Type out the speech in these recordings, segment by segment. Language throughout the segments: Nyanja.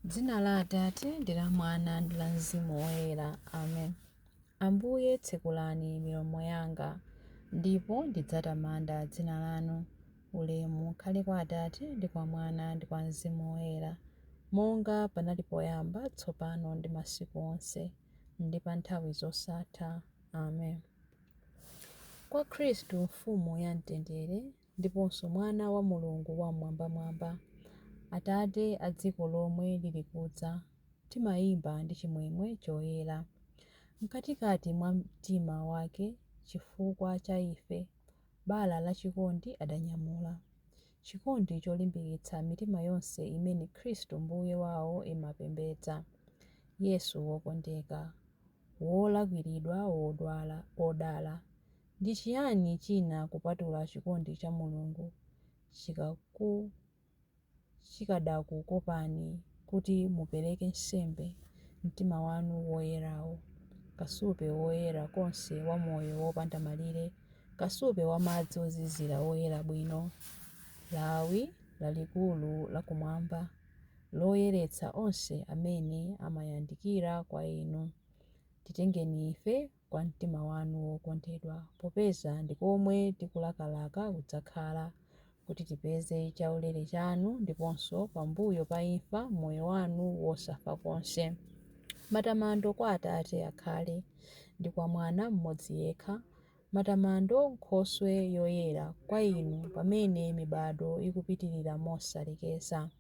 Dzina la Atate ndi la Mwana ndi la Mzimu Woyera. Amen. Ambuye tsekulani milomo yanga, ndipo ndidzatamanda dzina lanu. Ulemu ukhale kwa Atate ndi kwa Mwana ndi kwa Mzimu Woyera, monga panali poyamba, tsopano ndi masiku onse, ndi pa nthawi zosatha. Amen. Kwa Khristu Mfumu ya mtendere, ndiponso Mwana wa Mulungu Wam'mwambamwamba, Atate a dziko lomwe lili kudza, timayimba ndi chimwemwe choyera. Mkatikati mwa mtima wake chifukwa cha ife, bala la chikondi adanyamula, chikondi cholimbikitsa mitima yonse imene Khristu Mbuye wawo imapembedza. Yesu wokondeka, wolakwiridwa wodwala, wodala, ndi chiyani china kupatula chikondi cha Mulungu chikadakukopani kuti mupereke nsembe mtima wanu woyerawo, kasupe woyera konse wa moyo wopanda malire, kasupe wa madzi ozizira oyera bwino, lawi lalikulu la kumwamba, loyeretsa onse amene amayandikira kwa inu. Titengeni ife kwa mtima wanu wokondedwa, popeza ndi komwe tikulakalaka kudzakhala, kuti tipeze chaulere chanu ndiponso pambuyo pa imfa moyo wanu wosafa konse. Matamando kwa Atate akhale, ndi kwa Mwana mmodzi yekha, matamando Nkhoswe yoyera kwa inu pamene mibado ikupitirira mosalekeza.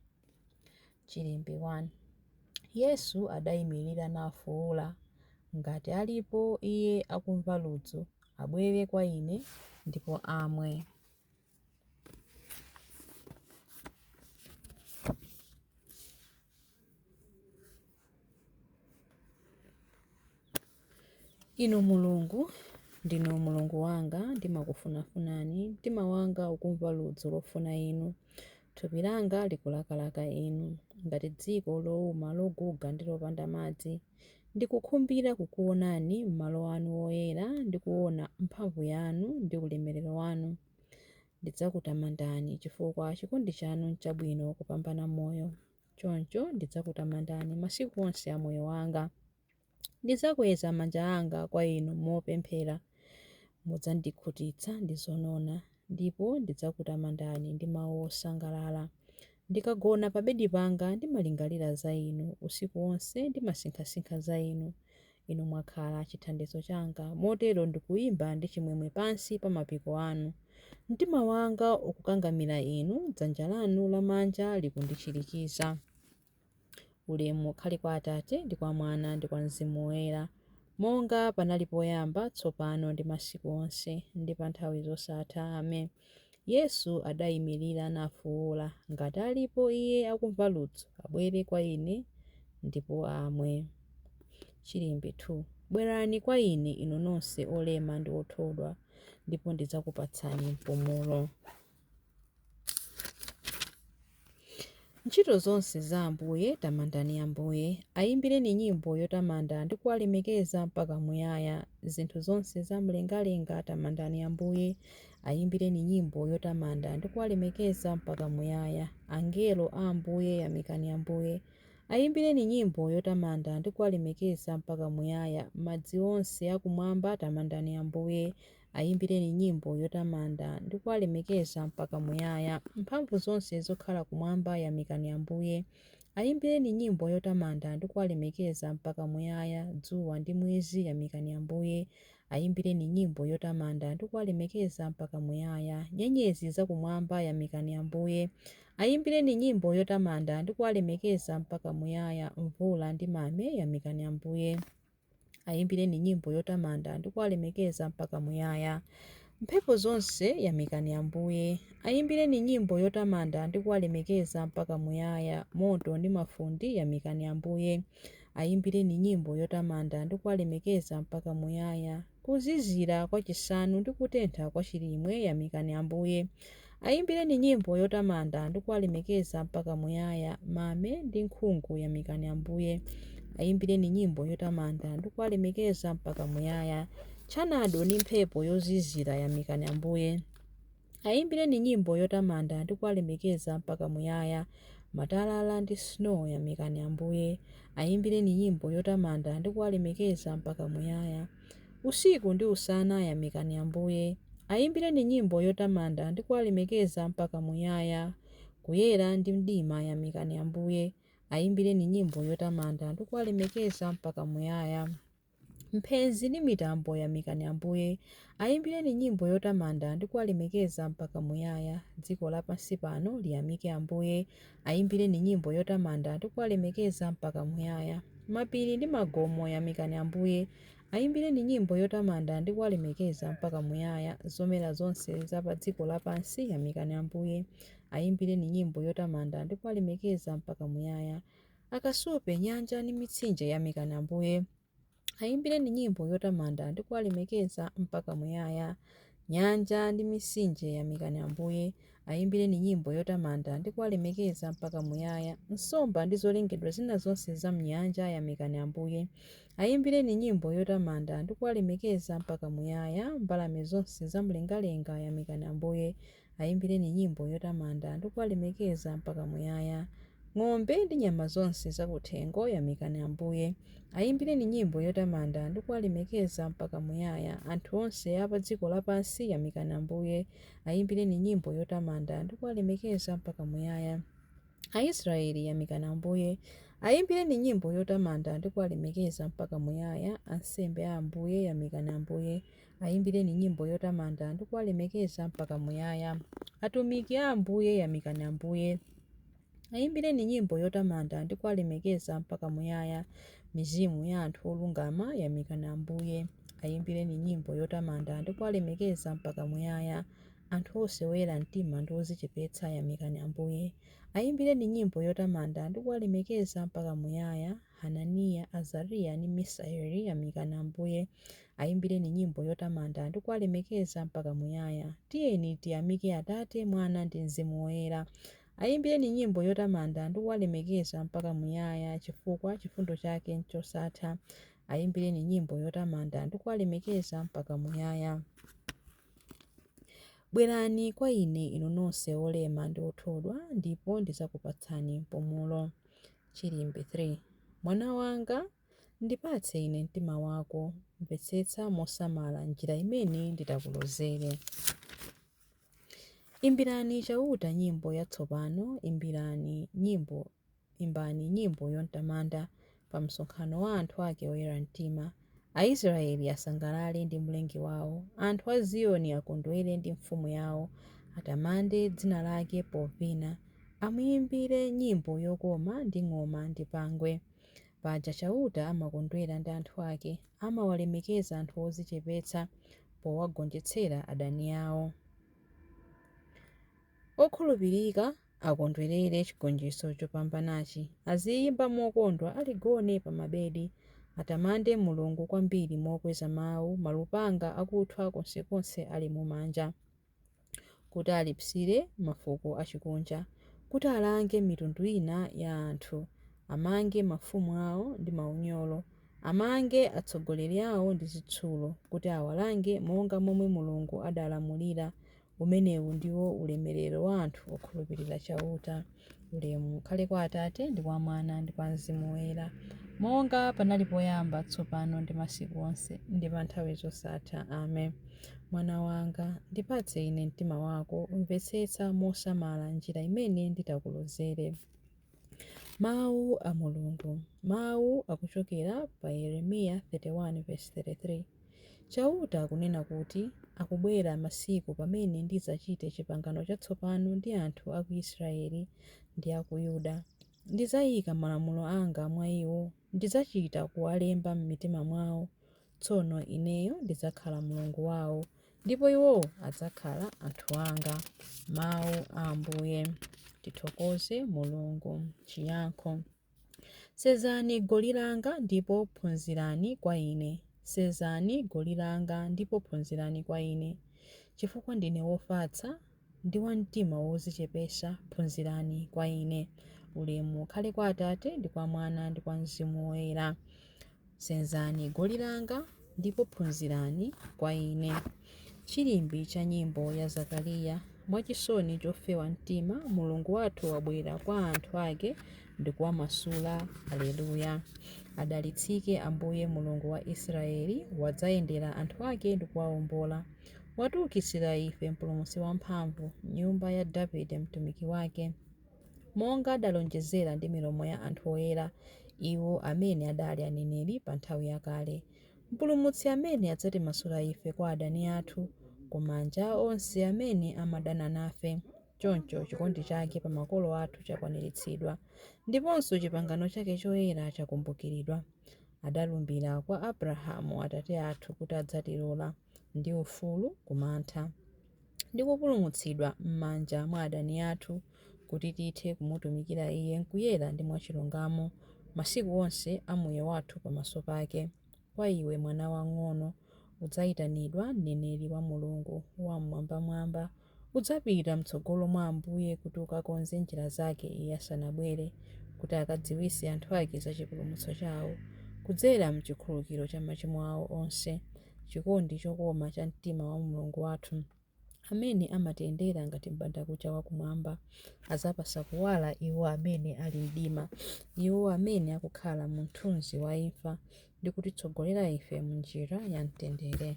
Chilimbi 1. Yesu adaimirira nafuula, Ngati alipo iye akumva ludzu, abwere kwa ine ndipo amwe. Inu Mulungu, ndinu Mulungu wanga, ndimakufunafunani, mtima wanga ukumva ludzu lofuna inu, thupi langa likulakalaka inu, ngati dziko louma loguga ndi lopanda madzi. Ndikukhumbira kukuonani m'malo anu oyera ndi kuona mphamvu yanu ndi ulemerero wanu. Ndidzakutamandani chifukwa chikondi chanu n'chabwino kupambana moyo. Choncho ndidzakutamandani masiku onse a moyo wanga. Ndidzakweza manja anga kwa inu mopemphera. Mudzandikhutitsa ndi zonona, ndipo ndidzakutamandani ndi mawu osangalala. Ndikagona pabedi panga ndimalingalira za inu, usiku wonse ndimasinkhasinkha za inu. Inu mwakhala chithandizo changa, motero ndikuyimba ndi chimwemwe pansi pa mapiko anu. Mtima wanga ukukangamira inu, dzanja lanu lamanja likundichirikiza. Ulemu ukhale kwa Atate, ndi kwa Mwana, ndi kwa Mzimu Woyera, monga panali poyamba, tsopano, ndi masiku onse, ndi pa nthawi zosatha. Amen. Yesu adaimirira nafuula, Ngati alipo iye akumva ludzu, abwere kwa ine ndipo amwe. Chilimbi 2. Bwerani kwa ine inu nonse olema ndi othodwa, ndipo ndidzakupatsani mpumulo. Ntchito zonse za Ambuye, tamandani Ambuye. Ayimbireni nyimbo yotamanda ndi kuwalemekeza mpaka muyaya. Zinthu zonse za mlengalenga, tamandani Ambuye. Ayimbireni nyimbo yotamanda ndi kuwalemekeza mpaka muyaya. Angelo a Ambuye, yamikani Ambuye. Ayimbireni nyimbo yotamanda ndi kuwalemekeza mpaka muyaya. Madzi onse akumwamba, tamandani Ambuye. Ayimbireni nyimbo yotamanda ndi kuwalemekeza mpaka muyaya. Mphamvu zonse zokhala kumwamba, yamikani Ambuye. Ayimbireni nyimbo yotamanda ndi kuwalemekeza mpaka muyaya. Dzuwa ndi mwezi, yamikani Ambuye. Ayimbireni nyimbo yotamanda ndi kuwalemekeza mpaka muyaya. Nyenyezi zakumwamba, yamikani Ambuye. Ayimbireni nyimbo yotamanda ndi kuwalemekeza mpaka muyaya. Mvula ndi mame, yamikani Ambuye. Ayimbireni nyimbo yotamanda ndi kuwalemekeza mpaka muyaya. Mphepo zonse, yamikani Ambuye. Ayimbireni nyimbo yotamanda ndi kuwalemekeza mpaka muyaya. Moto ndi mafundi, yamikani Ambuye. Ayimbireni nyimbo yotamanda ndi kuwalemekeza mpaka muyaya. Kuzizira kwa chisanu ndi kutentha kwa chilimwe, yamikani Ambuye. Ayimbireni nyimbo yotamanda ndi kuwalemekeza mpaka muyaya. Mame ndi nkhungu, yamikani Ambuye. Ayimbireni nyimbo yotamanda ndi kuwalemekeza mpaka muyaya. Tchanado ndi mphepo yozizira, yamikani Ambuye. Ayimbireni nyimbo yotamanda ndi kuwalemekeza mpaka muyaya. Matalala ndi snow yamikani Ambuye. Ayimbireni nyimbo yotamanda ndi kuwalemekeza mpaka muyaya. Usiku ndi usana yamikani Ambuye. Ayimbireni nyimbo yotamanda ndi kuwalemekeza mpaka muyaya. Kuyera ndi mdima yamikani Ambuye. Ayimbireni nyimbo yotamanda ndi kuwalemekeza mpaka muyaya. Mphenzi ndi mitambo yamikani Ambuye. Ayimbireni nyimbo yotamanda ndi kuwalemekeza mpaka muyaya. Dziko lapansi pano liyamike Ambuye. Ayimbireni nyimbo yotamanda ndi kuwalemekeza mpaka muyaya. Mapiri ndi magomo yamikani Ambuye. Ayimbireni nyimbo yotamanda ndi kuwalemekeza mpaka muyaya. Zomera zonse za pa dziko lapansi yamikani Ambuye. Ayimbireni nyimbo yotamanda ndi kuwalemekeza mpaka muyaya. Akasupe, nyanja ndi mitsinje yamikani Ambuye. Ayimbireni nyimbo yotamanda ndi kuwalemekeza mpaka muyaya. Nyanja ndi mitsinje yamikani Ambuye. Ayimbireni nyimbo yotamanda ndi kuwalemekeza mpaka muyaya. Nsomba ndi zolengedwa zina zonse za m'nyanja yamikani Ambuye. Ayimbireni nyimbo yotamanda ndi kuwalemekeza mpaka muyaya. Mbalame zonse zamlengalenga yamikani Ambuye. Ayimbireni nyimbo yotamanda ndi kuwalemekeza mpaka muyaya. Ng'ombe ndi nyama zonse zakuthengo yamikani Ambuye. Ayimbireni nyimbo yotamanda ndi kuwalemekeza mpaka muyaya. Anthu onse a pa dziko lapansi yamikani Ambuye. Ayimbireni nyimbo yotamanda ndi kuwalemekeza mpaka muyaya. Aisraeli yamikani Ambuye. Ayimbireni nyimbo yotamanda ndi kuwalemekeza mpaka muyaya. Ansembe a Ambuye yamikani Ambuye. Ayimbireni nyimbo yotamanda ndi kuwalemekeza mpaka muyaya. Atumiki a Ambuye yamikani Ambuye. Ayimbireni nyimbo yotamanda ndi kuwalemekeza mpaka muyaya. Mizimu ya anthu olungama yamikani Ambuye. Ayimbireni nyimbo yotamanda ndi kuwalemekeza mpaka muyaya. Anthu onse oyera mtima ndi odzichepetsa yamikani Ambuye. Ayimbireni nyimbo yotamanda ndi kuwalemekeza mpaka muyaya. Hananiya, Azariya ndi Misaeli yamikani Ambuye. Ayimbireni nyimbo yotamanda ndi kuwalemekeza mpaka muyaya. Tiyeni tiyamike Atate, Mwana ndi Mzimu Woyera. Ayimbireni nyimbo yotamanda ndi kuwalemekeza mpaka muyaya, chifukwa chifundo chake n'chosatha. Ayimbireni nyimbo yotamanda ndi kuwalemekeza mpaka muyaya. Bwerani kwa ine inu nonse olema ndi othodwa, ndipo ndidzakupatsani mpumulo. Chilimbi 3. Mwana wanga, ndipatse ine mtima wako, mvetsetsa mosamala njira imene nditakulozere. Imbirani Chauta nyimbo yatsopano, imbani nyimbo yotamanda pa msonkhano wa anthu ake oyera mtima. Aisraeli asangalale ndi Mlengi wawo, anthu a Ziyoni akondwere ndi mfumu yawo. Atamande dzina lake povina, amuyimbire nyimbo yokoma ndi ng'oma ndi pangwe. Paja Chauta amakondwera ndi anthu ake, amawalemekeza anthu odzichepetsa powagonjetsera adani awo. Okhulupirika akondwerere chigonjetso chopambanachi, aziyimba mokondwa ali gone pa mabedi. Atamande Mulungu kwambiri mokweza mawu, malupanga akuthwa konsekonse ali mumanja, kuti alipsire mafuko achikunja, kuti alange mitundu ina ya anthu, amange mafumu awo ndi maunyolo, amange atsogoleri awo ndi zitsulo, kuti awalange monga momwe Mulungu adalamulira. Umenewu ndiwo ulemerero wa anthu okhulupirira Chauta. Ulemu ukhale kwa Atate ndi kwa Mwana ndi kwa Mzimu Woyera, monga panali poyamba, tsopano ndi masiku onse, ndi pa nthawi zosatha. Amen. Mwana wanga, ndipatse ine mtima wako, mvetsetsa mosamala njira imene nditakulozere. Mawu a Mulungu. Mawu akuchokera pa Yeremiya 31:33. Chauta akunena kuti, akubwera masiku pamene ndidzachite chipangano chatsopano ndi anthu a ku Israeli ndi a ku Yuda. Ndidzayika malamulo anga mwa iwo, ndidzachita kuwalemba m'mitima mwawo. Tsono ineyo ndidzakhala Mulungu wawo, ndipo iwowo adzakhala anthu anga. Mawu a Ambuye. Tithokoze Mulungu. Chiyankho. Senzani goli langa ndipo phunzirani kwa ine. Senzani goli langa ndipo phunzirani kwa ine, chifukwa ndine wofatsa ndi wa mtima wodzichepetsa. Phunzirani kwa ine. Ulemu ukhale kwa Atate ndi kwa Mwana ndi kwa Mzimu Woyera. Senzani goli langa ndipo phunzirani kwa ine. Chilimbi cha nyimbo ya Zakariya. Mwachisoni chofewa mtima, Mulungu wathu wabwera kwa anthu ake ndi kuwamasula. Aleluya. Adalitsike Ambuye Mulungu wa Israeli, wadzayendera anthu ake ndi kuwawombola. Watiukitsira ife Mpulumutsi wamphamvu, m'nyumba ya Davide mtumiki wake, monga adalonjezera ndi milomo ya anthu oyera, iwo amene adali aneneri pa nthawi yakale. Mpulumutsi amene adzatimasula ife kwa adani athu, ku manja a onse amene amadana nafe. Choncho chikondi chake pa makolo athu chakwaniritsidwa, ndiponso chipangano chake choyera chakumbukiridwa. Adalumbira kwa Abrahamu atate athu kuti adzatilola ndi ufulu ku mantha, ndi kupulumutsidwa m'manja mwa adani athu, kuti tithe kumutumikira Iye m'kuyera ndi mwachilungamo masiku onse a moyo wathu pamaso pake. Kwa iwe, mwana wamng'ono, udzayitanidwa mneneri wa Mulungu Wam'mwambamwamba. Udzapita m'tsogolo mwa Ambuye kuti ukakonze njira zake Iye asanabwere, kuti akadziwitse anthu ake za chipulumutso chawo, kudzera m'chikhululukiro cha machimo awo onse, chikondi chokoma cha mtima wa Mulungu wathu, amene amatiyendera ngati m'bandakucha wakumwamba. Adzapatsa kuwala iwo amene ali mdima, iwo amene akukhala mu mthunzi wa imfa, ndi kutitsogolera ife m'njira ya mtendere.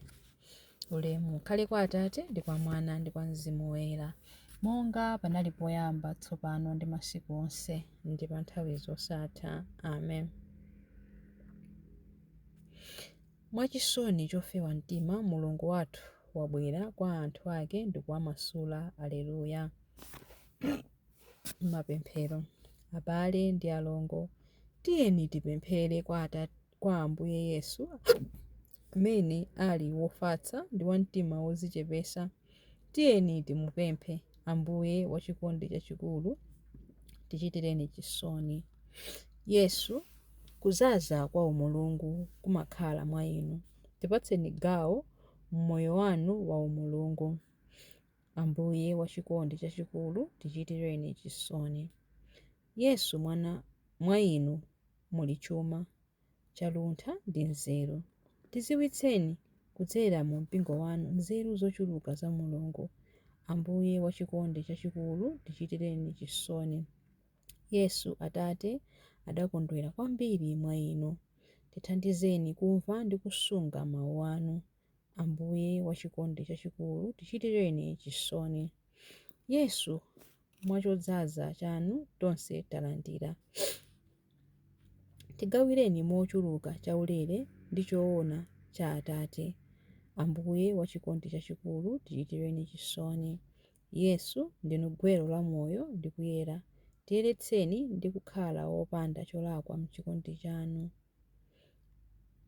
Ulemu ukhale kwa Atate ndi kwa Mwana ndi kwa Mzimu Woyera, monga panali poyamba, tsopano ndi masiku onse, ndi pa nthawi zosatha. Amen. Mwachisoni chofewa mtima, Mulungu wathu wabwera kwa anthu ake ndi kuwamasula. Aleluya. Mapemphero. Abale ndi alongo, tiyeni tipemphere kwa Ambuye Yesu, amene ali wofatsa ndi wamtima wodzichepetsa. Tiyeni timupemphe Ambuye wachikondi chachikulu, tichitireni chisoni. Yesu, kuzaza kwa umulungu kumakhala mwa inu. Tipatseni gawo m'moyo wanu wa umulungu. Ambuye wachikondi chachikulu, tichitireni chisoni. Yesu mwana, mwa inu muli chuma chaluntha ndi nzeru. Tidziwitseni kudzera mu mpingo wanu nzeru zochuluka za Mulungu. Ambuye wachikondi chachikulu, tichitireni chisoni. Yesu Atate adakondwera kwambiri mwa inu. Tithandizeni kumva ndi kusunga mawu anu. Ambuye wachikondi chachikulu, tichitireni chisoni. Yesu, mwachodzaza chanu tonse talandira. Tigawireni mochuluka chaulere ndi choona cha Atate. Ambuye wachikondi chachikulu, tichitireni chisoni. Yesu, ndinu gwero la moyo ndi kuyera. Tiyeretseni ndi kukhala wopanda cholakwa m'chikondi chanu.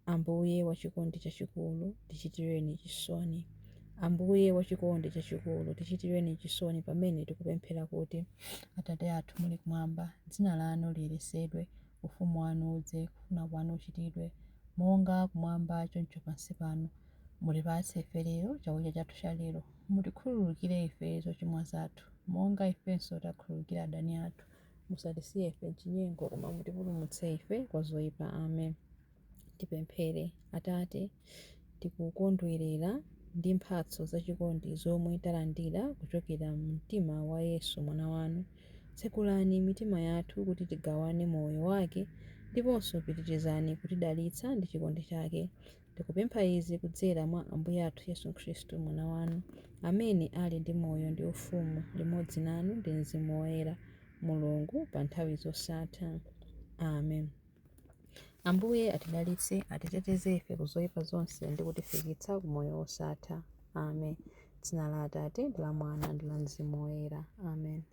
Ambuye wachikondi chachikulu, tichitireni chisoni. Ambuye wachikondi chachikulu, tichitireni chisoni pamene tikupemphera kuti: Atate athu muli kumwamba, dzina lanu liyeretsedwe, ufumu wanu udze, kufuna kwanu kuchitidwe, monga kumwamba choncho pansi pano. Mutipatse ife lero chakudya chathu cha lero. Mutikhululukire ife zochimwa zathu, monga ifenso takhululukira adani athu. Musatisiye ife m'chinyengo, koma mutipulumutse ife kwa zoyipa. Amen. Tipemphere. Atate, tikukondwerera ndi mphatso zachikondi zomwe talandira kuchokera mumtima wa Yesu mwana wanu. Tsekulani mitima yathu kuti tigawane moyo wake, ndiponso pitirizani kutidalitsa ndi chikondi chake. Tikupempha izi kudzera mwa Ambuye athu Yesu Khristu mwana wanu, amene ali ndi moyo ndi ufumu limodzi nanu ndi Mzimu Woyera, Mulungu pa nthawi zosatha. Amen. Ambuye atidalitse, atiteteze ife ku zoyipa zonse ndi kutifikitsa ku moyo wosatha. Amen. Dzina la Atate ndi la Mwana ndi la Mzimu Woyera. Amen.